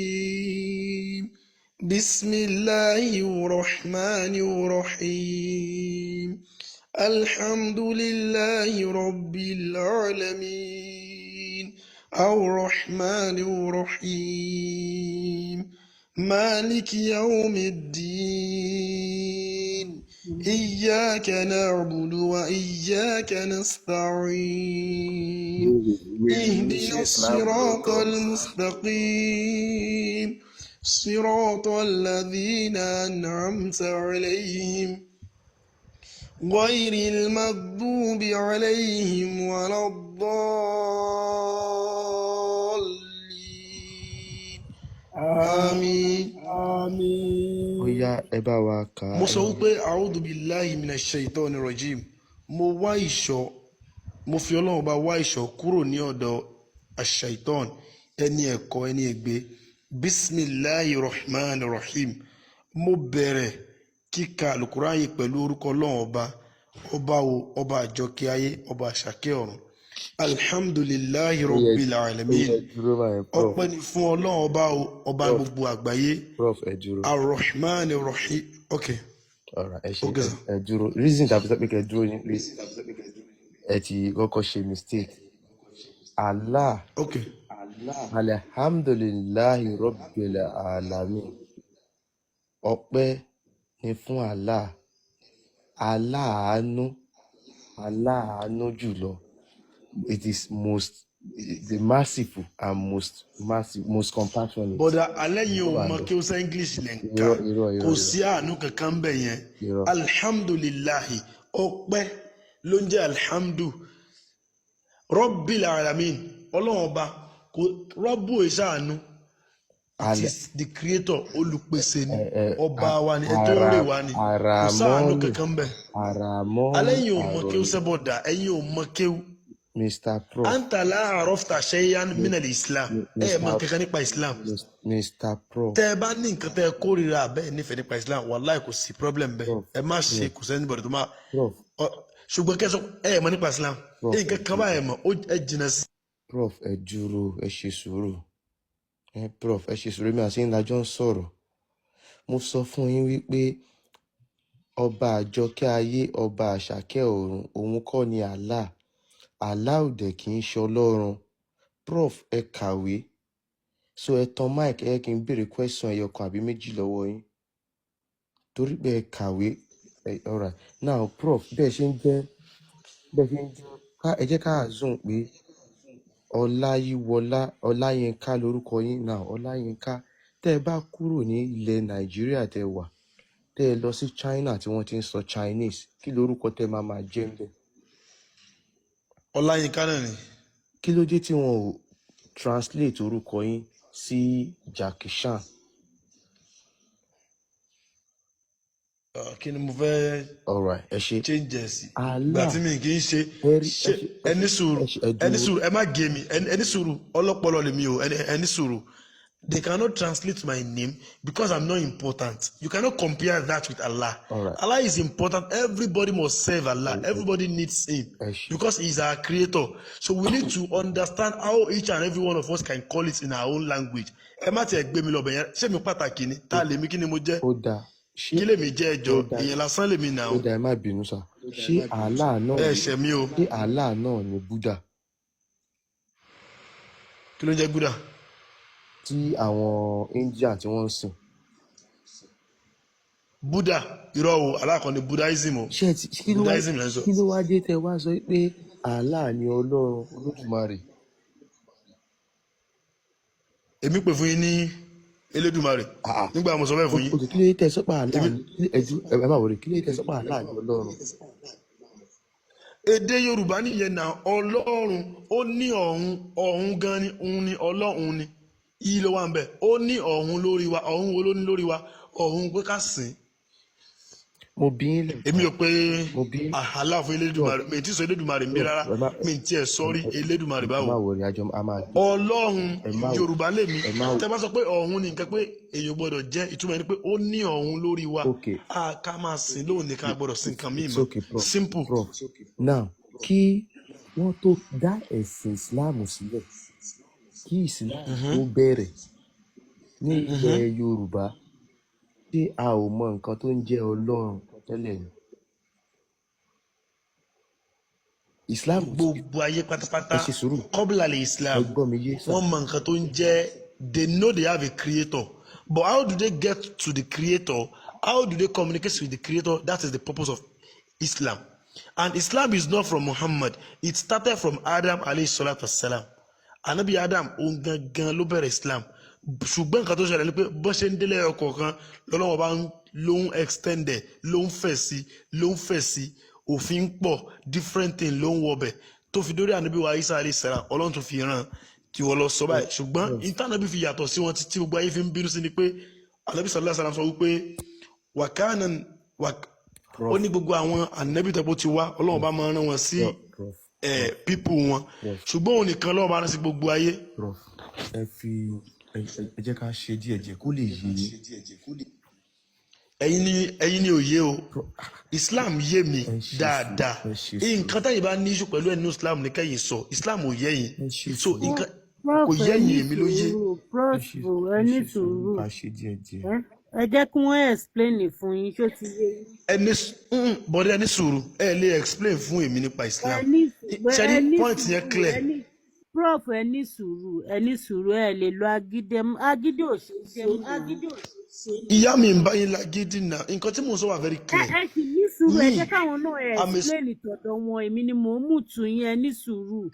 الرجيم. بسم الله الرحمن الرحيم. الحمد لله رب العالمين. الرحمن الرحيم. مالك يوم الدين. إياك نعبد وإياك نستعين. Wèrè ló ṣe اهدنا Islam الصراط lóòótọ́. المستقيم، صراط الذين أنعمت عليهم، غير المغضوب عليهم ولا الضالين. آمين. Àmín. Ó yá, ẹ bá wa kà á. Mo sọ wípé أعوذ بالله من الشيطان الرجيم. Mo wá ìṣọ́, mo fi Ọlọ́run bá wá ìṣọ́ kúrò ní ọ̀dọ̀ aṣ-ṣaitan, ẹni ẹ̀kọ́, ẹni ègbé. بسم الله الرحمن الرحيم. Mo bẹ̀rẹ̀ kíka Àlùkùránì yìí pẹ̀lú orúkọ Ọlọ́run Ọba. Ọba wo? Ọba àjọkẹ́ ayé, Ọba àṣàkẹ́ ọ̀run. الحمد لله Ó yẹ رب ó العالمين. yẹ dúró báyẹn, prof. Ọpẹ́ ni fún Ọlọ́run Ọba o, Ọba Prof. gbogbo àgbáyé. Prof, ẹ dúró. الرحمن الرحيم. Ok. Alright, ẹ ṣe. Ok sir. Ẹ dúró. Reason tàbí sọ pé kẹ́ ẹ dúró ni pé ẹ ti kọ́kọ́ ṣe mistake. Allah. Ok. الحمد لله رب العالمين. Ọpẹ́ ni fún Allah, aláàánú, aláàánú jùlọ. It is most the merciful and most mercy, most compassionate. Bọ́dà alẹ́ yìí Tó ò wà mọ lọ. kí ó sẹ́ English lẹ̀ ń kà. Irọ́, irọ́, Kò irọ́, irọ́. sí àánú kankan bẹ̀ yẹn. Irọ́. الحمد لله, ọpẹ́ ló ń jẹ́ الحمد. رب العالمين, Ọlọ́run Ọba kò رب ìṣàánú. It is the creator, olùpèsè ni, ọba wa ni, ẹ tó ń rè wá ni. Kò sáànú Aramọ́nù kankan bẹ̀. Aramọ́nù. Alẹ́ yìí ò mọ kéwú Àròyìn. Sẹ́bọ̀dà, ẹ̀yin ò mọ kéwú. Mr Prof. أنت لا عرفت شيئا من الإسلام. Ẹ mọ Mr kankan nípa Islam. Mr Prof. Tẹ ẹ bá ní nǹkan tẹ ẹ kórìíra abẹ́ ẹ nífẹ̀ẹ́ nípa Islam, wàláì kò sí problem bẹ́ẹ̀. Prof. Ẹ má ṣe Prof. kò sẹ́ni bọ̀dọ̀ tó máa Prof. ṣùgbọ́n kẹsàn ẹ mọ̀ nípa Islam. Prof. Nǹkan kan báyẹn mọ̀, ẹ jìnnà sí. Prof, ẹ dúró, ẹ ṣe sùúrù. Ẹ prof, ẹ ṣe sùúrù, mi àti yín la jọ ń sọ̀rọ̀. Mo sọ fún yín wípé Ọba àjọkẹ́ ayé, Ọba àṣàkẹ́ ọ̀run, òun kọ́ ni Allah. Allah ò dẹ̀ kì í ṣe Ọlọ́run. Prof, ẹ kàwé, so ẹ tan mic, ẹ kí n béèrè question ẹyọ kan àbí méjì lọ́wọ́ yín torí pé ẹ kàwé. Ẹ alright now, prof, bẹ́ẹ̀ ṣe ń jẹ́ ká ẹ jẹ́ ká assume pé Ọláyíwọlá Ọláyínká lórúkọ yín. Now, Ọláyínká, tẹ́ ẹ bá kúrò ní ilẹ̀ Nàìjíríà tẹ́ wà, tẹ́ ẹ lọ sí China tí wọ́n ti ń sọ Chinese, kí lorúkọ tẹ́ máa máa jẹ́ ńbẹ̀? Ọláyínká náà ni. Kí ló dé tí wọn ò translate orúkọ yín sí Jackie Chan? Kí ni mo fẹ́ Alright, ẹ ṣe. change ẹ̀ sí ìgbà Allah. Tí mi kì í ṣe Ẹ rí ẹ ṣe ṣe ẹ ẹni ṣe sùúrù. Ẹ ṣe, ẹ Ẹni dúró. sùúrù, ẹ má gé mi. Ẹni sùúrù, ọlọ́pọlọ lèmi o. Ẹni sùúrù. They cannot translate my name because I'm not important. You cannot compare that with Allah. Alright. Allah is important. Everybody must serve Allah. Everybody needs him Ẹ ṣe. Because he is our creator. So we need to understand how each and every one of us can call it in our own language. Ẹ má tiẹ̀ gbé mi lọ bẹ̀yẹn. Ṣé mi pàtàkì ni? Tá lèmi? Kí ni mo jẹ́? Ó dáa, ṣé Kí lèmi jẹ́? Ó Ẹjọ́ dáa. èèyàn lásán lèmi nà Ó ó. dáa, ẹ má bínú sá. Ṣé Allah náà Ẹ ṣẹ̀ mí o. Ṣé Allah náà ni Buddha? Kí ló ń jẹ́ Buddha? Tí àwọn India tí wọ́n ń sìn. Buddha, irọ́ o, alákọ̀ọ́ni Buddhism o. Ṣé ẹ ti kí ló wá Buddhism lẹ́ ń sọ. Kí ló wá dé tẹ wá sọ pé Allah ni Ọlọ́run Olódùmarè? Èmi pè fún yín ní Elédùmarè Ah. nígbà mo sọ bẹ́ẹ̀ fún yín. Òkè, kí ló dé tẹ sọ pé Allah Èmi ni ẹjú? Ẹ má wọlé. Kí ló dé tẹ sọ pé Allah ni Ọlọ́run? Èdè Yorùbá nìyẹn náà. Ọlọ́run, ó ní ọ̀hún, ọ̀hún gan ni òun ni Ọlọ́run ni yìí ló wà ń bẹ̀. Ó ní ọ̀hún lórí wa. Ọ̀hún wo ló ní lórí wa? Ọ̀hún pé ká sìn. Mo bí yín Èmi lẹ́ẹ̀kan. ò pé Mo bí yín. àhálà fún Elédùmarè. Mi ì tí sọ Elédùmarè mi Prof, rárá. ẹ má Mi ì tiẹ̀ sọ rí Elédùmarè ẹ báwo. má wọrí, àjọ a máa Ọlọ́run ẹ má Yorùbá lèmi. Ẹ má Tẹ bá sọ pé ọ̀hún ni nǹkan pé èèyàn gbọ́dọ̀ jẹ́, ìtumọ̀ ẹni pé ó ní ọ̀hún lórí wa. Ok. A ká máa sìn lóhùn ní ká gbọ́dọ̀ sin nǹkan míì It's mọ́. okay, prof. Simple. Prof, now, kí wọ́n tó dá ẹ̀sìn Islam sílẹ̀ Kí Islam tó bẹ̀rẹ̀ ní ilẹ̀ Yorùbá, ṣé a ò mọ nǹkan tó ń jẹ́ Ọlọ́run tẹ́lẹ̀ ni? Islam ò sí. Gbogbo ayé Ẹ pátápátá ṣe sùúrù, kọ́bùlà lè ẹ Islam, gbọ́ mi yé sà. wọ́n mọ nǹkan tó ń jẹ́. They know they have a creator, but how do they get to the creator? How do they communicate with the creator? That is the purpose of Islam. And Islam is not from Muhammad. It started from Adam alayhi salatu wasalam. Anabi Adam òun gangan ló bẹ̀rẹ̀ Islam, ṣùgbọ́n nǹkan tó ṣẹlẹ̀ ni pé bó ṣe ń délé ọkọ̀ kan lọ́lọ́wọ́ bá ń ló ń extend ẹ̀, ló ń fẹ̀ sí, ló ń fẹ̀ sí, òfin pọ̀, different thing ló ń wọbẹ̀ tó fi dórí ànábì wa Isa alayhi salam. Ọlọ́run tó fi ràn tí wọ́n lọ sọ báyìí, ṣùgbọ́n Prof, ìtànàbí fi yàtọ̀ sí wọn títí gbogbo ayé fi ń bínú sí ni pé ànábì sallallahu alaihi wasallam sọ wípé wàkánà ó prof, ní gbogbo àwọn ànábì tó ti wá, Ọlọ́run bá máa rán wọn sí prof, prof, prof, people wọn, prof, ṣùgbọ́n òun nìkan Ọlọ́run bá rán sí gbogbo ayé. Prof, ẹ fi ẹ jẹ́ ká ṣe díẹ̀ díẹ̀ kó lè yé yín. Ẹ̀yin ni òye o. Prof, Islam yé mi ẹ ṣe sùúrù, dáadáa. ẹ ṣe sùúrù, Nǹkan táyì bá ní issue pẹ̀lú ẹ̀ nínú Islam ní kẹ́yìn sọ. Islam ò yé yín. ẹ ṣe So sùúrù, nǹkan Prof, kò ẹ yé ní yín, èmi ló yé. sùúrù. ẹ Prof, ṣe ẹ ẹ ní ṣe sùúrù sùúrù. ká ṣe díẹ̀ díẹ̀. Ẹ jẹ́ kí wọ́n explain fún yín, ṣó ti yé yín? Ẹni bọ́dẹ, ẹni sùúrù, ẹ lè explain fún èmi nípa Ẹ Islam. ní sùúrù, Ṣe ẹ ní ní point yẹn sùúrù, clear. ẹ ní, prof, ẹ ní sùúrù, ẹ ní sùúrù. Ẹ lè lo agídí, agídí ò ṣe é ṣe náà. Ìyá mi ń bá yín lágídí náà. Nǹkan tí mò ń sọ wà very Ẹ clear. ẹ sì ní sùúrù, ẹ Me, jẹ́ káwọn náà I'm a explain tọ̀dọ̀ wọn. Èmi ni mò ń mú tù yín. Ẹ ní sùúrù,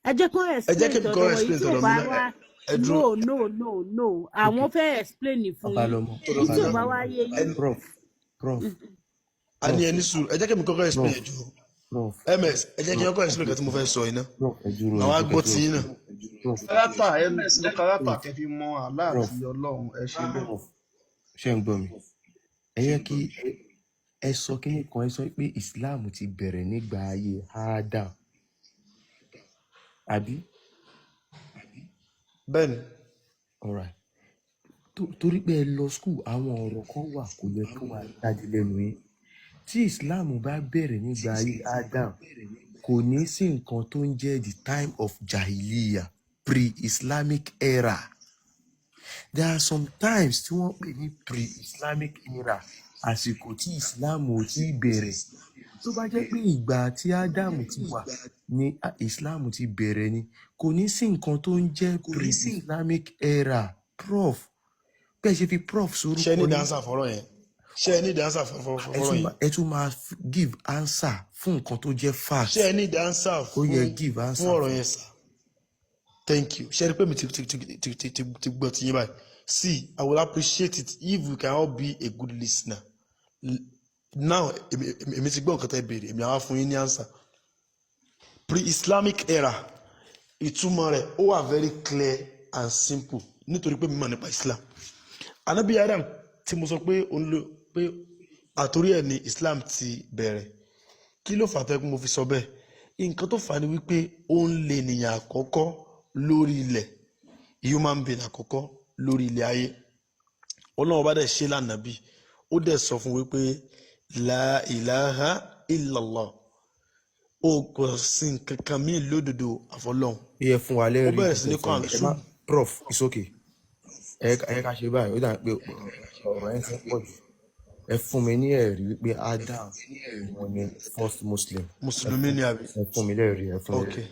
ẹ jẹ́ kó Ẹ jẹ́ explain kí mi tọ̀dọ̀ kọ́ wọn. Èyí explain tí ò tọ̀dọ̀ mi bá náà. wá, Ẹ dúró. No, no, no, no, àwọn Ok, fẹ́ explain fún yín. Ọbalọmọ, Èyí tí ò bá Ọbalọmọ, wá yé yín. prof, prof, A ní prof, ẹni sùúrù, ẹ jẹ́ kí mi kọ́kọ́ explain. prof, Ẹ dúró. Prof, Ms, ẹ jẹ́ kí n kọ́kọ́ explain nǹkan tí mo fẹ́ sọ yìí náà. Prof, ẹ dúró, ẹ Àwa dúró, gbọ́ ẹ ti dúró. yín náà. Prof, Kárátà, ẹ lo kárátà prof, kẹ́ fi mọ Allah prof, àti Ọlọ́run, ẹ ṣe bẹ́ẹ̀. Prof, ṣé ń gbọ́ mi? Ẹ yẹ kí ẹ sọ kíní kan. Ẹ sọ pé Islam ti bẹ̀rẹ̀ nígbà ayé Adam, àbí? Bẹ́ẹ̀ni. Alright. Torí pé ẹ lọ school, àwọn ọ̀rọ̀ kan wà kò yẹ kó máa jáde lẹ́nu yín. Tí Islam bá bẹ̀rẹ̀ nígbà ayé Adam, kò ní sí nǹkan tó ń jẹ́ the time of Jahiliya, pre-Islamic era. There are some times tí wọ́n pè ní pre-Islamic era, àsìkò tí Islam ò tí ì bẹ̀rẹ̀. Tó bá jẹ́ pé ìgbà tí Adam ti wà ní Islam ti bẹ̀rẹ̀ ni, kò ní sí nǹkan tó ń jẹ́ pre-Islamic era. Prof, bẹ́ẹ̀ ṣe fi prof Ṣé sórúkọ ní yín. dáńsà fọ́rọ̀ yẹn? Ṣé ẹ ní dáńsà Ẹ fọ́rọ̀ tún yẹn? ẹ tún máa give answer fún nǹkan tó jẹ́ fact. Ṣé ẹ ní dáńsà Ó yẹ give fún answer ọ̀rọ̀ fún. yẹn sà? Thank you. Ṣé ẹ rí pé mi ti gbọ́ ti yín báyìí? See, I will appreciate it if we can all be a good listener. Now èmi ti gbọ́ nǹkan tẹ́ béèrè, èmi àwa fún yín ní answer. Pre-Islamic era, ìtumọ̀ rẹ̀ ó wà very clear and simple, nítorí pé mi mọ̀ nípa Islam. Anabi Adam tí mo sọ pé òun ló pé àtòrí ẹ̀ ní Islam ti bẹ̀rẹ̀, kí ló fà á tẹ́ pé mo fi sọ bẹ́ẹ̀? Nǹkan tó fà á ni wípé òun lè nìyàn àkọ́kọ́ lórí ilẹ̀, human being àkọ́kọ́ lórí ilẹ̀ ayé. Ọlọ́run bá dẹ̀ ṣe lánàbí, ó dẹ̀ sọ fún wípé la ilaha illallah, ó kò sí nǹkan kan míì lódodo àfọlọ́hun. Ó yẹ fún wa Ó lẹ́rìí bẹ̀rẹ̀ sí ní nǹkan kọ́ tẹ́ sọ àwọn yẹn. Ẹ má, prof, it's okay. Ẹ ká ṣe báyìí. Ó dà pé ọ̀rọ̀ yẹn ti ń pọ̀ jù. Ẹ fún mi ní ẹ̀rí wípé Adam òun ni first Muslim. Ẹ Mùsùlùmí fún ni àbí? Ẹ fún mi lẹ́rìí, ẹ fún mi Ok. lẹ́rìí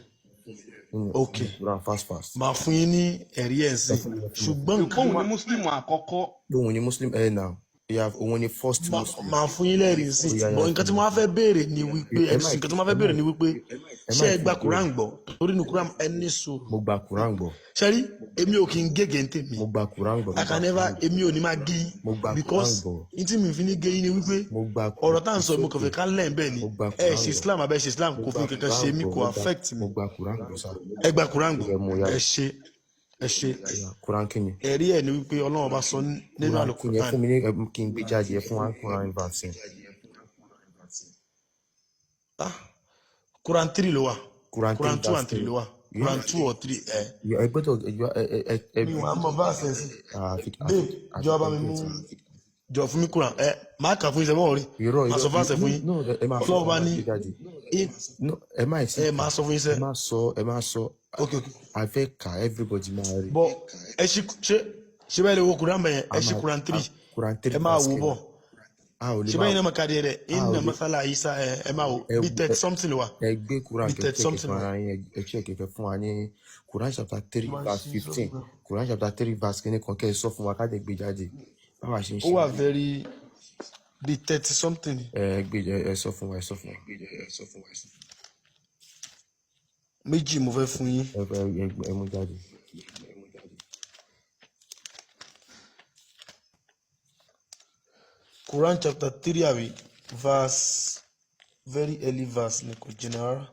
nínú Ok, nínú Quran, fast fast. Màá fún yín ní ẹ̀rí ẹ̀ Ẹ sìn, fún mi, ẹ fún mi. ṣùgbọ́n nǹkan Òun ni Muslim àkọ́kọ́. Òun ni Muslim ẹ nà yeah, òun ni first Muslim. Màá fún yín lẹ́rìí sí, Ó yá yá, bọ̀ ẹ nǹkan fún tí mi. mo wá fẹ́ béèrè ni wípé Ẹ má nǹkan tí mo wá ẹ fẹ́ má béèrè ni wípé ẹ má ṣé ẹ tí gba ì béèrè. Quran gbọ́? Torí ní Quran, ẹ ní sùúrù. Mo gba Quran gbọ́. Ṣé rí, èmi ò kí ń gègé ń tèmi. Mo gba Quran gbọ́, I mo gba can never, Quran gbọ́. èmi ò ní máa gé yín Mo gba Quran because gbọ́. n tí mi fi ní gé yín ni wípé Mo gba ọ̀rọ̀ tá à ń It's sọ, mo kàn okay. fẹ́ ká lẹ́ẹ̀ bẹ́ẹ̀ ni. Mo gba Ẹ Quran ṣe gbọ́. Islam abẹ́ ṣe Islam Mo kò gba fi nǹkan kan Quran ṣe mí, gbọ́. kò Mo gba affect mi. Mo gba Quran gbọ́ sá. Ẹ gba Quran Ó gbọ́. yẹ mo yá. Ẹ ṣe, ẹ ṣe. Ó yá, Quran kí ni? Ẹ̀rí ẹ̀ ni wípé Ọlọ́run bá sọ nínú Quran kí ni? Ẹ Al-Quran. fún mi ní ẹ kí n gbé jáde. Ẹ fún wa Quran verse. Ah, Quran 3 ló wà. Quran 3 Quran 2 verse and 3 3. ló wà. Quran 2 or 3 ẹ. Yeah, ẹ gbọ́dọ̀ ẹ ẹ ẹ ẹ Mi wàá mọ verse ẹ̀ sí. àfi àfi Babe, àfi jọ̀ọ́ bá mi mú kẹ́ get. Jọ fún mi Quran, ẹ máa kà fún yín sẹ́wọ́n rí, Irọ́, máa irọ́, sọ fáṣẹ fún yín. No, ẹ máa fún Ọlọ́run wa, bá máa ní gbé jáde. No, ẹ má ì tí ẹ kà. Máa sọ fún yín Ẹ sẹ́. má sọ, ẹ má sọ. Ok, ok. A fẹ́ kà, everybody máa rí. Bọ ẹ ṣí, ṣé bẹ́ẹ̀ lè wo Quran bẹ̀yẹn? A Ẹ ṣí máa Quran a 3, Quran ẹ 3 máa verse wò kìíní. bọ̀. A ò lè Ṣé máa bẹ́ẹ̀ náà máa ka díẹ̀ dẹ̀ a ò inna lè masala Isa, ẹ máa wò ẹ bí 30 ẹ something wà, ẹ gbé Quran bí kẹ 30 check something fún wà. ara yín, ẹ check kẹ fún wa ní Quran chapter 3 Máa verse ṣí 15. sọ́gbà. Quran chapter 3 verse kìíní kan kẹ́ ẹ sọ fún wa ká dẹ̀ gbé jáde. Báwa ṣe ń Ó ṣe wà nìyẹn. very bí 30 something. Ẹ gbé, ẹ sọ fún wa, ẹ sọ fún wa. Méjì mo fẹ́ fún yín. Ẹ ẹ ẹ mú jáde. Quran chapter 3 àbí verse, very early verse ni, kò jìnnà rárá.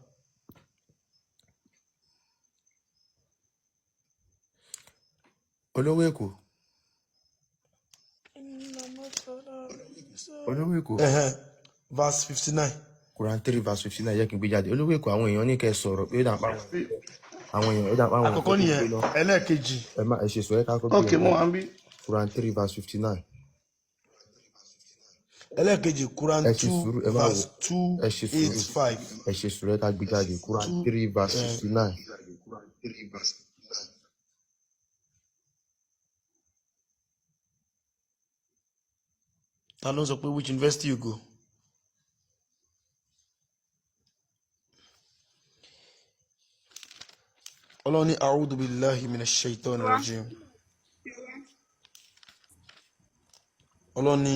Olówó Èkó, Olówó Èkó. Ẹhẹn, verse 59. Quran 3 verse 59, jẹ́ kí n gbé jáde. Olówó Èkó, àwọn èèyàn ní kẹ́ ẹ sọ̀rọ̀ pé ó dà pa àwọn èèyàn, ó dà pa àwọn èèyàn Àkọ́kọ́ fẹ́ kó nìyẹn, gbé lọ. ẹlẹ́ẹ̀kejì. Ẹ má ẹ ṣe sọ, ẹ ká kọ́ gbé Ok, yẹn mo jáde. wà ń bí. Quran 3 verse 59. Ẹlẹ́ẹ̀kejì, Quran Ẹ ṣe 2 sùúrù, ẹ má wò. verse 2 Ẹ ṣe 8 sùúrù. 5. Ẹ ṣe sùúrù, ẹ ká gbé jáde. Quran 2 3 verse 69. Ta ló ń sọ pé which university you go? Ọlọ́run ní a'udhu billahi minash shaitani rajim. Ọlọ́run ní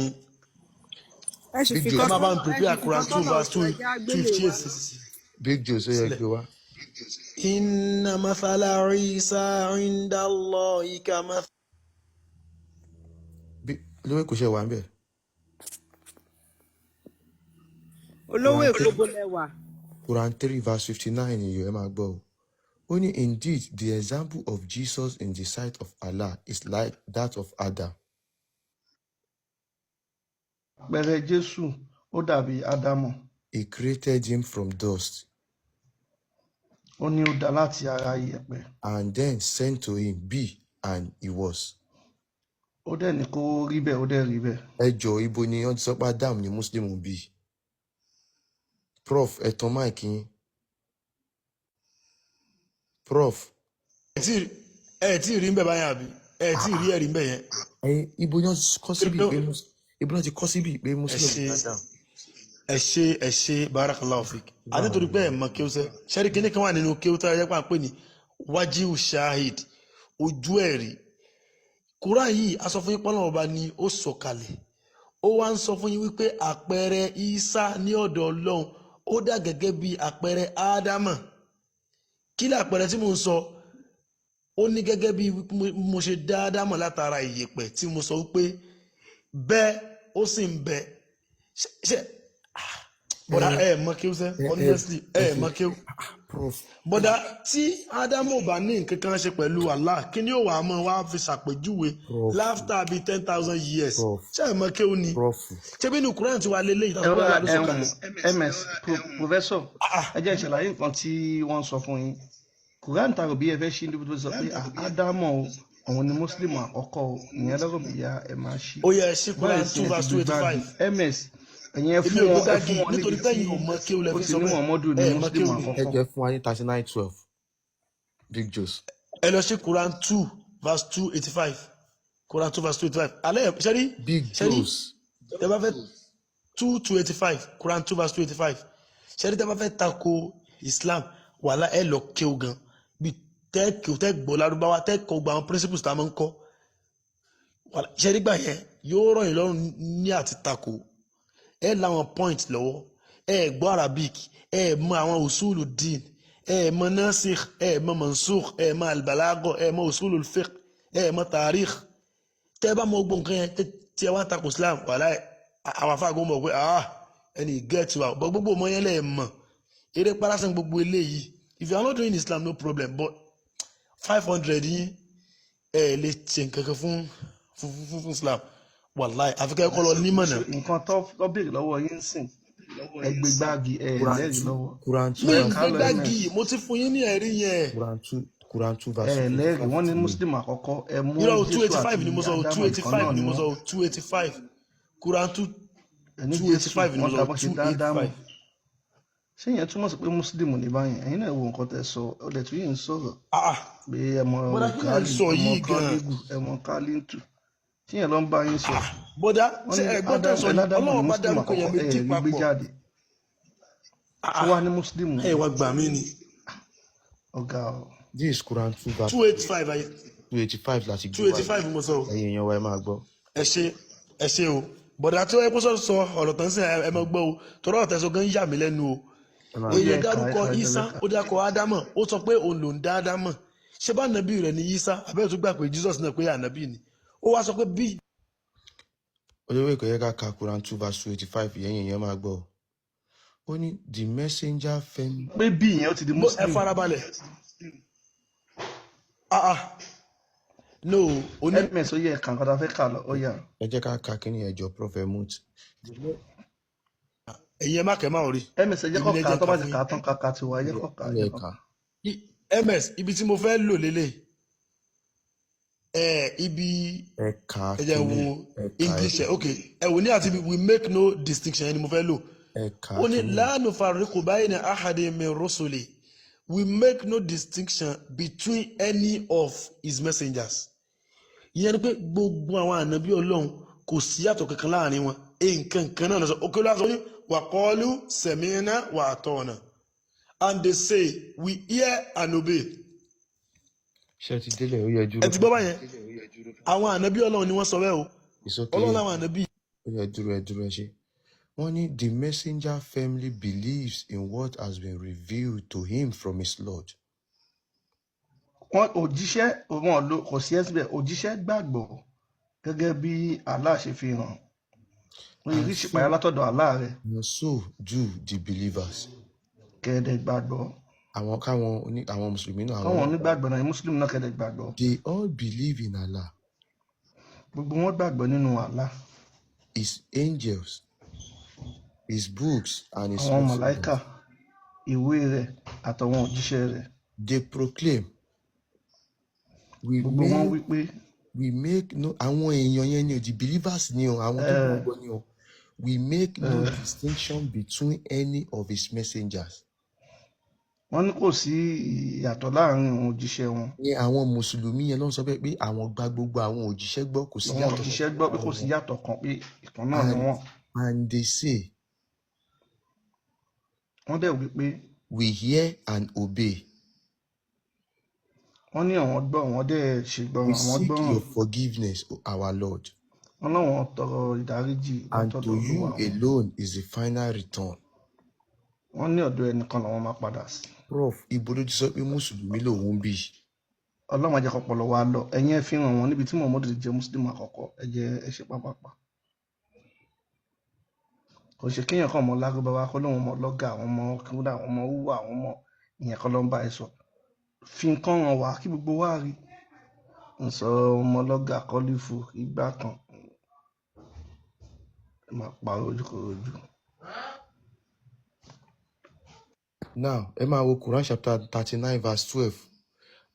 Ẹ sì Big fi Joe, ẹ má bá kọ́sọ́nà, ń ẹ prepare sì fi Quran 2 kọ́sọ́nà verse oṣù ẹja gbélé 2 wa. 58 Big Joe, ṣó yẹ sílẹ̀. gbé wá. Inna mathala Isa inda Allahi kamath. Olówó Èkó ṣe wà ń bẹ̀. Olówó Quran Èkó 3 bó lẹwà. Quran 3 verse 59 ni ẹ máa gbọ́ o. Ó ní indeed the example of Jesus in the sight of Allah is like that of Adam. Àpẹẹrẹ Jésù ó dàbí Ádámù. He created him from dust Ó ní ó dá láti ara iyẹ̀pẹ̀. and then sent to him be, and he was. Ó dẹ̀ ní kó rí bẹ́ẹ̀, ó dẹ̀ rí bẹ́ẹ̀. Ẹ jọ, ibo ni wọ́n ti sọ pé Adam ni Muslim bí? Prof, ẹ tan mic yín. Prof, Ẹ tí ì rí ń bẹ̀ báyìí àbí? Ẹ tí ì rí ẹ̀rí ń bẹ̀ yẹn. ẹ ibo ni wọ́n ti kọ́ síbi pé ibo ni wọ́n ti kọ́ síbi pé Ẹ Muslim ṣe ni Adam? ẹ ṣe ẹ ṣe, barakallahu fik. Àti torí pé ẹ mọ kéwú sẹ. Ṣẹ́rí kíní kan wà nínú kéwú tó yẹ pé à ń pè ní wájíù shahid, ojú ẹ̀rí. Quran yìí a sọ fún yín pọ́nlọ́wọ́ ọba ni ó sọ̀kalẹ̀. Ó wá ń sọ fún yín wípé àpẹẹrẹ Isa ní ọ̀dọ̀ Ọlọ́run ó dà gẹ́gẹ́ bí àpẹẹrẹ Ádámà. Kí ni àpẹẹrẹ tí mò ń sọ? Ó ní gẹ́gẹ́ bí mo ṣe dá Ádámà látara ìyẹ̀pẹ̀ tí mo sọ wípé bẹ́ẹ̀ ó sì ń bẹ. Ṣe bọ́dà Ẹ ẹ mọ kéwú sẹ́, ẹ ẹ honestly ẹ ẹ fi mọ kéwú. Prof, Bọ́dà tí Ádámù ò bá ní nǹkan kan ṣe pẹ̀lú Allah, kí ni ó wàá mọ wá fi ṣàpèjúwe Prof, láfta bíi 10,000 years? Prof, Ṣé ẹ mọ kéwú ni? Prof. Ṣé bí inú Quran ti wà lélẹ́yìí Ẹ tàbí wá Allah ló ẹ̀hún sọ̀kalẹ̀? ms professor, Ah, ẹ jẹ́ n ṣàlàyé nǹkan tí wọ́n sọ fún yín. Quran tàbí bí ẹ fẹ́ ṣí níbi tó sọ pé Ádámù o, òun ni Muslim àkọ́kọ́ o, ìyẹn lọ́rọ̀ bìyà ẹ máa ṣí. Ó yẹ ṣí Báyìí Quran sí 2 ẹ ti verse gbé 285. gbági. Ms, ẹ̀yin ẹ Èmi fún ò gbé wọn, ẹ gbági fún wọn níbi nítorí pé tí ẹ̀yin ò mọ kéwú lẹ ó fi ti sọ ní bẹ́ẹ̀. Muhammadu ní Ẹ mọ Muslim kéwú ni. Ẹ àkọ́kọ́. jẹ́ fún wa ní 39:12. Big Joes. Ẹ lọ sí Quran 2 verse 285. Quran 2 verse 285. Alẹ́ ṣẹ́rí Big ṣẹ́rí Joes. tẹ bá fẹ́ 2 285, Quran 2 verse 285. Ṣẹ́rí tẹ bá fẹ́ tako Islam, wàhálà ẹ lọ kéwú gan. Bí tẹ́ kéwú tẹ́ gbọ́ Lárúbáwá tẹ́ kọ́ gba àwọn principles tá a máa ń kọ́. Wàhálà ṣẹ́rí gbà yẹn yóò rọ̀ yín lọ́rùn ní àti tako. Ẹ láwọn point lọ́wọ́, ẹ gbọ́ Arabic, ẹ mọ àwọn usulu din, ẹ mọ nasikh, ẹ mọ mansukh, ẹ mọ albalago, ẹ mọ usulu fiqh, ẹ mọ tarikh. Tẹ bá mọ gbogbo nǹkan yẹn tí ẹ wá ń takò Islam, wàhálà àwọn afáàgó mọ̀ pé ah ẹni get wa, but gbogbo ọmọ yẹn lẹ̀ mọ̀ eré parásán gbogbo eléyìí. If you are not doing Islam, no problem, but 500 yín ẹ lè ṣe nǹkan kan fún Islam, wàláì àfi kẹ́ ẹ kọ́ lọ nímọ̀ náà. Nǹkan tó béèrè lọ́wọ́ yín ń sìn, ẹ gbé gbági, ẹ Quran lẹ́rìí 2 lọ́wọ́. Quran 2 Mi Ẹ ń verse ká gbé lọ gbági, ms mo ti fún yín ní ẹ̀rí yẹn. Quran 2 Quran 2 ẹ verse lẹ́rìí. 285 Wọ́n ní ni. Muslim àkọ́kọ́, ẹ mú Irọ́, 2 Jésù 85 àti ni mo sọ, Ádámù 2 ìkan 85 náà ni ni mo wọ́n. sọ, 285. Quran two Ẹni two eighty Jésù five ni mo wọ́n sọ, dá bọ́n ṣe two dá eight Ádámù. five. Ṣé ìyẹn túmọ̀ sí pé muslim ní báyìí? Ẹ̀yin náà wo nǹkan tẹ́ sọ, ọ̀dẹ̀ tún yìí ń sọ̀rọ̀ Ah ah, pé ẹ mọ bọ́dà kí lẹ̀ ń Kálí, sọ ẹ mọ yìí gan-an? Kálígù, ẹ mọ Kálíntù. Ṣé ìyẹn ló ń bá yín sọ? Ah, bọ́dà Wọ́n ṣé ní ẹ̀gbọ́n tẹ̀ Ádámù, sọ ẹ ni ládàmù ní Ọlọ́run bá muslim dárúkọ èèyàn àkọ́kọ́, ẹ méjì rí gbé papọ̀. jáde. Ah Ṣé ah, wàá ní muslim ẹ ni? wá gbà mí ni. Ọ̀gá o. This is Quran 2 verse 285, 285 láti two gbé eighty wá yìí. five mo sọ o. Ẹ̀yin èèyàn wa, ẹ máa gbọ́. Ẹ ṣe, ẹ ṣe o. Bọ̀dà tí ó yẹ kó sọ ọ̀rọ̀ tán sí, ẹ mọ gbọ́ o, tọ́rọ̀ ọ̀tẹ̀ sọ gan yà mí lẹ́nu o. Ẹ máa Ó yẹ Èèyàn gbọ́. ẹ̀ka dárúkọ ẹ̀ka Isa, ìjọba ẹ̀ka. ó dárúkọ Ádámọ̀, ó sọ pé òun lòún dá Ádámọ̀. Ṣé bá ànábì rẹ̀ ni Isa? Àbẹ́rẹ́ tó gbà pé Jesus náà pé ànábì ni. Ó wá sọ pé bí Olówó Èkó, yẹ ká ka Quran 2 verse 285, ẹ̀yin èèyàn máa gbọ́ o. Ó ní the messenger firmly Pé bí ìyẹn ó ti di ẹ muslim. farabalẹ̀. Ah ah, no, ó ní Ms ó yẹ ẹ̀ka nǹkan tá a fẹ́ kà lọ, ó yà. Ẹ jẹ́ ká ka kíní ẹjọ́ Prophet Mut. Ẹ̀yin ẹ má kẹ́ máa rí. Ms ẹ jẹ́ Èmi kó ni ẹ kà á, jẹ́ tó ká bá ti fún kà yín. á tán ká ka tiwa, ẹ jẹ́ kó kà á, ẹ Ilẹ̀ jẹ́ kó ẹ̀ka. kà á. Ms ibi tí mo fẹ́ lò lélẹ̀, ẹ ibi Ẹ̀ka ẹ jẹ́ n kíní wo ẹ̀ka English ẹ, ok, ẹ wò ní àti we make no distinction ẹni mo fẹ́ lò. Ẹ̀ka Ó ní kíní. la nufarriqu bayna ahadin min rusuli, we make no distinction between any of his messengers. Ìyẹn ni pé gbogbo àwọn ànábì Ọlọ́run kò sí yàtọ̀ kankan láàrin wọn, nǹkan kan náà lọ sọ. Òkè ló sọ ní wa qalu sami'na wa ata'na, and they say we hear and obey. Ṣé ẹ ti délẹ̀? Ó yẹ Ẹ dúró. ti gbọ́ báyẹn, àwọn ànábì Ọlọ́run ni wọ́n sọ bẹ́ẹ̀ o. It's okay. Ọlọ́run làwọn ànábì. Ó yẹ dúró, ẹ dúró, ẹ ṣe. Wọ́n ní the messenger firmly believes in what has been revealed to him from his Lord. Wọn òjíṣẹ́ wọn ló kò sí ẹsibẹ, òjíṣẹ́ gbàgbọ́ gẹ́gẹ́ bí Allah ṣe fi hàn. Wọn yìí And rí so, ìṣípayá látọ̀dọ̀ Allah rẹ̀. and so do the believers. Kẹ̀dẹ̀ gbàgbọ́. Àwọn káwọn oní àwọn Mùsùlùmí náà, àwọn Káwọn náà. onígbàgbọ́ náà, muslim náà kẹ̀dẹ̀ gbàgbọ́. They all believe in Allah, Gbogbo wọn gbàgbọ́ nínú Allah, his angels, his books, and his àwọn màláíkà, messengers. ìwé rẹ̀ àtàwọn òjíṣẹ́ rẹ̀. They proclaim, we Gbogbo wọn make wí pé we make no, àwọn èèyàn yẹn ni o, the believers ni o, àwọn tó ẹ gbàgbọ́ ni o. We make ẹ no distinction between any of his messengers. Wọ́n ní kò sí ìyàtọ̀ láàrin àwọn òjíṣẹ́ wọn. Ní àwọn mùsùlùmí yẹn ló ń sọ bẹ́ẹ̀ pé àwọn gba gbogbo àwọn òjíṣẹ́ gbọ́, kò sí Àwọn yàtọ̀ òjíṣẹ́ kankan gbọ́ pé kò láàrin sí wọn. yàtọ̀ kan, pé ìkan náà ni And wọ́n. and they say, Wọ́n dẹ̀ wí pé we hear and obey. wọ́n ní àwọn gbọ́, àwọn dẹ̀ ṣègbọràn, We àwọn seek gbọ́ràn. your forgiveness, O our Lord, Wọ́n láwọn tọrọ ìdáríjì and látọ̀dọ̀ to you Olúwa wọn. alone is the final return. Wọ́n ní ọ̀dọ̀ ẹnìkan làwọn máa padà sí. Prof, ibo ló ti sọ pé mùsùlùmí lòun bí? Ọlọ́run á jẹ́ kọ́pọlọ wa lọ. Ẹ̀yin ẹ fi hàn wọ́n níbi tí Muhammadu ti jẹ́ muslim àkọ́kọ́. Ẹ jẹ́ ẹ ṣe pápápá. Kò ṣe kéèyàn kàn mọ lárúbáwá kó lóun mọ lọ́gà, àwọn ọmọ kúndà, àwọn ọmọ wúwà, àwọn ọmọ ìyẹn kan ló ń bá ẹ sọ. Fi nǹkan hàn wá kí gbogbo wa rí. Ń sọ ọmọ lọ́gà kọ́lífù ìgbà kan, ẹ máa parọ́ ojúkorojú. Now, ẹ máa wo Quran chapter 39 verse 12.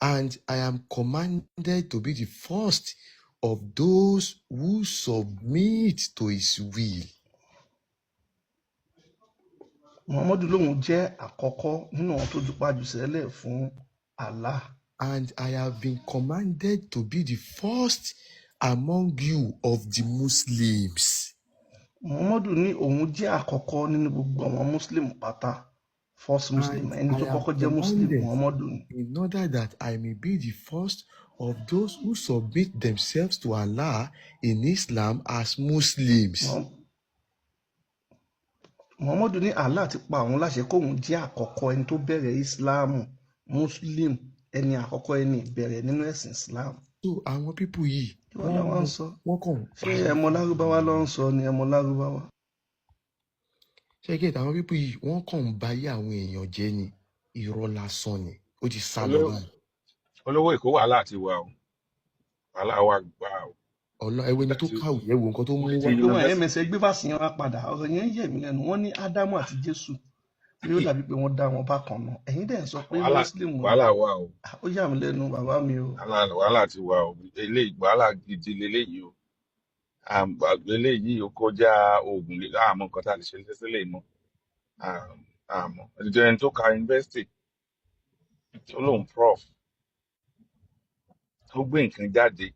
And I am commanded to be the first of those who submit to his will. Muhammadu lòun jẹ́ àkọ́kọ́ nínú àwọn tó jupájú sẹ́lẹ̀ fún Allah. And I have been commanded to be the first among you of the Muslims. Muhammadu ní òun jẹ́ àkọ́kọ́ nínú gbogbo àwọn muslim pátá, first muslim, And ẹni I tó am kọ́kọ́ jẹ́ muslim, commanded Muhammadu ni. in order that I may be the first of those who submit themselves to Allah in Islam as Muslims. Muhammadu ní Allah ti pa òun láṣẹ kóun jẹ́ àkọ́kọ́ ẹni tó bẹ̀rẹ̀ Islam, muslim, ẹni àkọ́kọ́, ẹni ìbẹ̀rẹ̀ nínú ẹ̀sìn Islam. So àwọn people yìí, Kí wọ́n wọ́n làwọn ń mọ sọ? wọ́n kàn ń Ṣé parọ́ ẹmọ fún lárúbáwá ló ń sọ ni, ẹmọ lárúbáwá? Ṣé get, àwọn people yìí wọ́n kàn ń bayé àwọn èèyàn jẹ́ ni, irọ́ lásán ni, ó ti sá lọ Olówó báyìí. Olówó Èkó, wàhálà ti wà o, wàhálà wà gbà o. Ọlọ́ ẹwẹ́ ni tó Láti kàwé, ẹ wo nǹkan tó mo mú ti wá. Pé wọn yunifásitì msẹ gbé fàṣì yẹn wá padà, ọ̀rọ̀ yẹn ń yẹ̀ mí lẹ́nu. Wọ́n ní Ádámù àti Jésù pé ó dàbí pé wọ́n dá wọn bákan náà, ẹ̀yin dẹ̀ ń sọ pé wàhálà muslim ni. Wàhálà wà o. Ah, ó yà mí lẹ́nu, bàbá mi o. Wàhálà ti wà o, eléyìí wàhálà gidi leléyìí o. Eléyìí ó kọjá oògùn lílọ, àmọ́ nǹkan tá a lè ṣe sílẹ̀ mọ́. Àmọ́ ẹni tó ka yunifásitì tó lóun prof tó gbé nǹkan jáde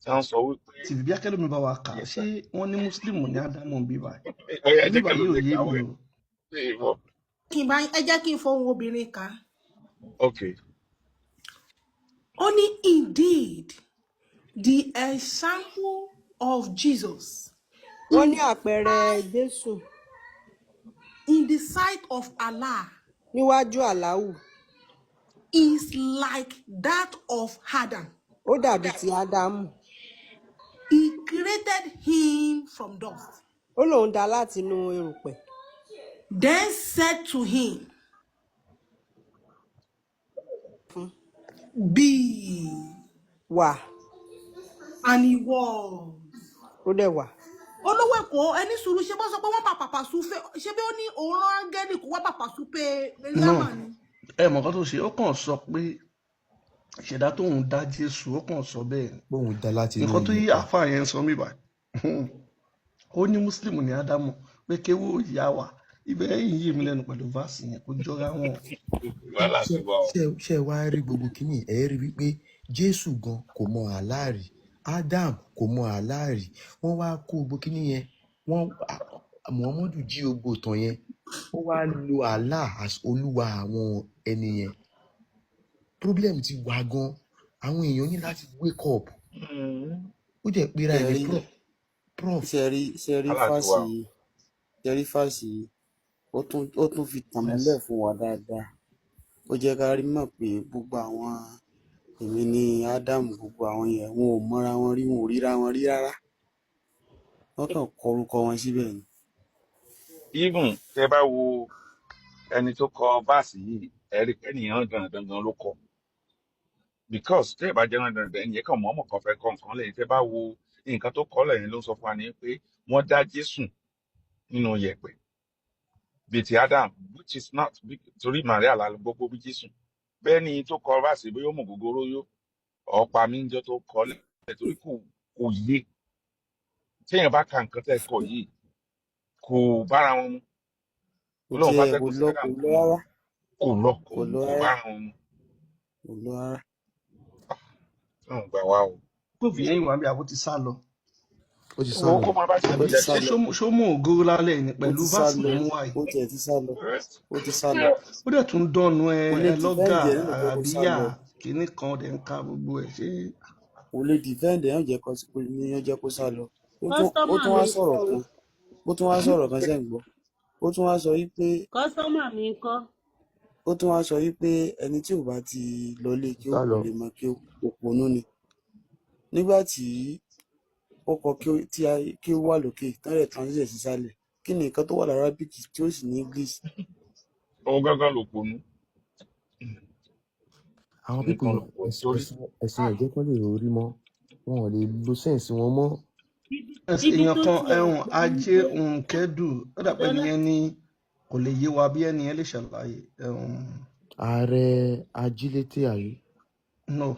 tí wọ́n sọ wípé Tìbí bí akẹ́lómi bá wa kà á, yes ṣé sir. wọ́n ní Muslim ní Ádámù bí báyìí? Ọ̀yá Ibi jẹ́ kí báyìí ló ò lè yé kàwé mi o. ṣe ìwọ. Kí n bá ẹ jẹ́ kí n fohùn obìnrin kà á. Ok. Ó ní, indeed, the example of Jesus Wọ́n in ní àpẹẹrẹ Jésù in the sight of Allah níwájú Àláwù is like that of Adam. ó dàbí ti Ádámù. He created him from dust. Ó lóun dá látinú erùpẹ̀. Then said to him, Fún "Be," wà. And he was. Ó dẹ̀ wà. Olówó Èkó, ẹni sùúrù, ṣé bó sọ pé wọ́n bá pàpà súfé, ṣé bí ó ní òun rán áńgẹ́lì kó wá pàpà súpé No, Mariama ni? ẹ mọ̀ nǹkan tó ṣe, ó kàn sọ pé ìṣẹ̀dá tóun dá Jésù, ó kàn sọ bẹ́ẹ̀ ni. Bóun dá láti inú Nǹkan tó yí iyẹ̀pẹ̀. àáfàá yẹn sọ mí báyìí, ó ní Muslim ní Ádámù, pé kéwú ìyá wa ibẹ̀ yìí yé mi lẹ́nu pẹ̀lú verse yẹn, kò jọra wọn. Wàhálà Ṣé ti wà o. ṣé wá rí gbogbo kínní ẹ rí wípé Jésù gan kò mọ àláàrí, Adam kò mọ àláàrí, wọ́n wá kó gbogbo kínní yẹn, wọ́n Muhammadu jí gbogbo ìtàn yẹn, ó wá lo Allah as olúwa àwọn ẹni yẹn. Problem ti wà gan, àwọn èèyàn ní láti wake up. Ó jẹ́ pera ẹ̀ ní Ṣe rí prof. Ṣe rí Wàhálà ti fásì wà o. yìí, ṣe rí fásì yìí, ó tún fi tàn mọ́lẹ̀ fún wa dáadáa. Ó jẹ́ ká rí mọ̀ pé gbogbo àwọn èmi ní Ádámù, gbogbo àwọn yẹn, wọn ò mọra wọn rí, wọn ò ríra wọn rí rárá, wọ́n kàn kọ orúkọ wọn síbẹ̀ ni. Even tẹ bá wo ẹni tó kọ verse yìí, ẹ rí pé ènìyàn dandan gan ló kọ, because tẹ́ ẹ bá jẹ́ dandan, ẹnìyẹn kàn mọ́mọ́ kan fẹ́ kọ nǹkan lẹ́yìn. Tẹ́ bá wo nǹkan tó kọ lẹ́yìn, ló ń sọ fún wa ní pé wọ́n dá Jésù nínú yẹ̀pẹ̀ bíi ti Adam, which is not, torí Maria la gbogbo bí Jésù. Bẹ́ẹ̀ ni tó kọ verse, bóyá ó mọ̀ gógóró yó ọ̀pá mi ń jọ tó kọ lẹ̀, torí kò yé. Téèyàn bá ka nǹkan tẹ́ kọ yìí, kò bára wọn mu. Kò Olóhùn tiẹ̀ fàtẹ́gùn kò sí lọ, Adam, kò lọ rárá. Kò lọ, kò Kò lọ kò rárá. bára wọn mu. Kò lọ rárá. Ọ̀hún gbà wá o. Proof yẹn wà bí àbó ti sá lọ. Ó ti sá Wo lọ. kó máa bá ṣe Ó ti jẹ. sá Ṣé lọ. ṣó mú ògóró lálẹ́ yìí ni Ó pẹ̀lú ti sá verse lọ. tó mú wáyé? Ó tiẹ̀ ti sá lọ, ó ti sá lọ. Ó dẹ̀ tún dọ́nu ẹ. Kò lè Ẹ lọ́gà defend ẹ̀ nínú pé kó sá àràbíyà lọ. kínní kan dẹ̀ ń ka gbogbo ẹ̀ ṣé. Kò lè defend ẹ̀, yóò jẹ́ kó sá lọ. Ó tún ó Customer tún wá mi ń sọ̀rọ̀ kọ́ o. kan, ó tún wá sọ̀rọ̀ kan sẹ́yìn gbọ́, ó tún wá sọ wípé Customer mi ń kọ́. ó tún wá sọ wípé ẹni tí ò bá ti lọlé kí ó Sá kò lọ. lè mọ kí ó, òpònú ni. Nígbà tí ó kọ kí ó tí kí ó wà lókè tán rẹ̀ translate sísàlẹ̀, kí ni nǹkan tó wà lára Arabic tí ó sì ní English? Òun gángan ló ponú. Àwọn people Nǹkan ló yẹn ponú ẹ̀sìn torí ẹ̀sìn ẹ̀sìn ò jẹ́ kán lè rí mọ́, wọn ò lè lo sense wọn mọ́. Ibi Èèyàn tó kan tiẹ̀ ẹ̀hún jẹ́ ajé wípé òǹkẹ́dù, ó dà pé Dọ́là ẹnìyẹn ní kò lè yé wa bí ẹnìyẹn lè ṣàlàyé ẹ̀hún. Ààrẹ ajílété àyè. No,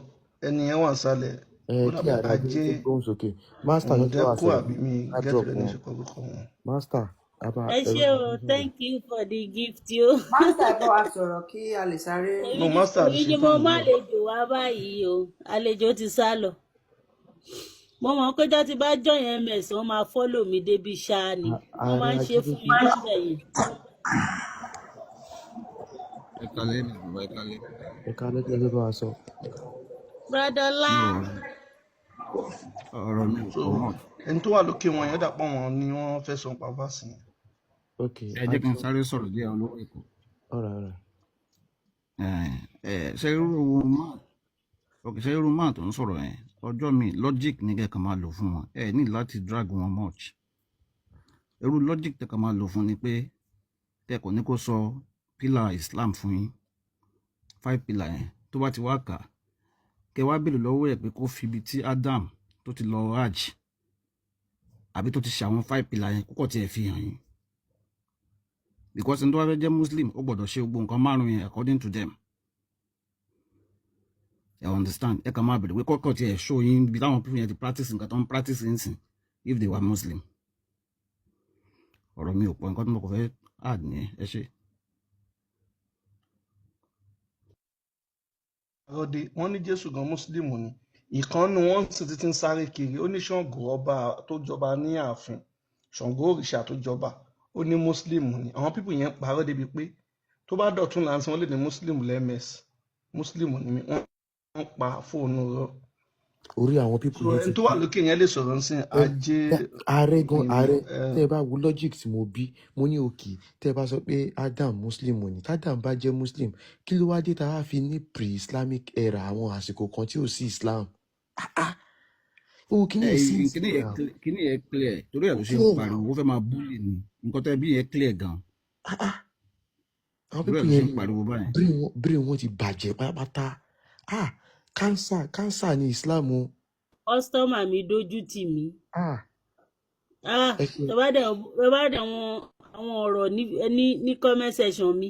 ẹnìyẹn wà sálẹ̀. Ẹ Ó dà kí pé ààrẹ ajé ajílété gbóhùn sókè. Master ló ti wá òǹdẹ́kù sọ̀rọ̀, àbí mi á gẹ́tù drop lẹ́ni wọn. ṣe kọ́kọ́ wọn. Master àbá Ẹ ẹ̀rọ ṣé o, máa sọ̀rọ̀. Thank you for the gift o. Master, ẹ bá wa sọ̀rọ̀ kí a lè sáré. No, Èmi ni master èmi ṣe ni mo tán má nìyẹn. àlejò wá báyìí o, àlejò ti sá lọ. Mo mọ̀ pé tó ti bá join MS, wọ́n máa follow mi débi ṣáá ni wọ́n Ààrẹ máa ń ṣe fún ajílété. mi níbẹ̀ yẹn. Ẹ kalẹ́ ní bàbá, ẹ kalẹ́. Ẹ ká lẹ́kẹ́ ló bá wa sọ. Brother-Ọlá. Mi ò, ọ̀rọ̀ mi ò So pọ̀ mọ́. ẹni tó wà lókè wọn yẹn, dàpọ̀ wọn ni wọ́n fẹ́ sọ pa verse yẹn. Ok. Ẹ jẹ́ kí n Ajé. sáré sọ̀rọ̀ díẹ̀, olówó Èkó. Ọ̀rọ̀. Ẹ ẹ ṣe irú máà, ok, ṣe irú máà tó ń sọ̀rọ̀ yẹn, ọjọ́ mi logic ní kẹ́kàn máa lò fún wọn. Ẹ ní láti drag wọn much. Irú logic tẹ́kàn máa lò fún ni pé kẹ́kọ̀ọ́ ní kó sọ pillar Islam fún yín, five pillar yẹn. Tó bá ti wá kà á, kẹ́ wá béèrè lọ́wọ́ ẹ̀ pé kó fi ibi tí Adam tó ti lọ hajj àbí tó ti ṣe àwọn five pillar yẹn, kókò tiẹ̀ fi hàn yín, because ẹni tó bá fẹ́ jẹ́ Muslim, ó gbọ́dọ̀ ṣe gbogbo nǹkan márùn yẹn according to them. Ẹ understand? Ẹ kàn máa bèrè pé kọ́kọ́ tiẹ̀ show yín ibi táwọn people yẹn ti practice nǹkan tó ń practice nísìn. if they were Muslim. Ọ̀rọ̀ mi ò pọ̀, nǹkan tí mo kàn fẹ́ add nìyẹn. Ẹ ṣé. Rọdẹ wọn ní Jésù gan mùsùlùmí ni. Ìkànnì wọn sì ti ń sáré kiri, ó ní Ṣàngó ọba tó jọba ní ààfin, Ṣàngó òrìṣà tó jọba, ó ní mùsùlùmí ni. Àwọn pípù yẹn ń parọ́ débi pé tó bá dọ̀tún là ń sìn, wọ́n lè ní mùsùlùmí lms, mùsùlùmí ni mí. Wọ́n ń pa fóònù rọ. Orí àwọn pípù So yẹn ẹni ti tó wà lókè yẹn lè sọ̀rọ̀ ńsìn ẹ ajé. Ààrẹ gan Ni ààrẹ, ẹ tẹ́ ẹ bá wo logic tí mo bí, mo ní òkè tẹ́ ẹ bá sọ pé Adam Muslim ni, tádàm bá jẹ́ Muslim, kí ló wá dé tá a fi ní pre-Islamic era, àwọn àsìkò kan tí ò sí Islam? Ah ah, owó kí ni Ẹ ẹ sí kíní yẹn now? Kíní yẹn clear, torí ẹ̀ Ó ló ṣe ń clear pariwo, now. ó fẹ́ máa bully ni. Nǹkan tẹ́ bí yẹn clear gan. Ah ah, àwọn Torí pípù ẹ̀ ló ṣe yẹn ń pariwo báyìí. brain wọn ti bàjẹ́ pátápátá. Ah, cancer, cancer ni Islam o. Customer mi dójú tì mí. Ah, Ah, ẹ ṣe tó bá dẹ̀ àwọn ọ̀rọ̀ ní comment section mi.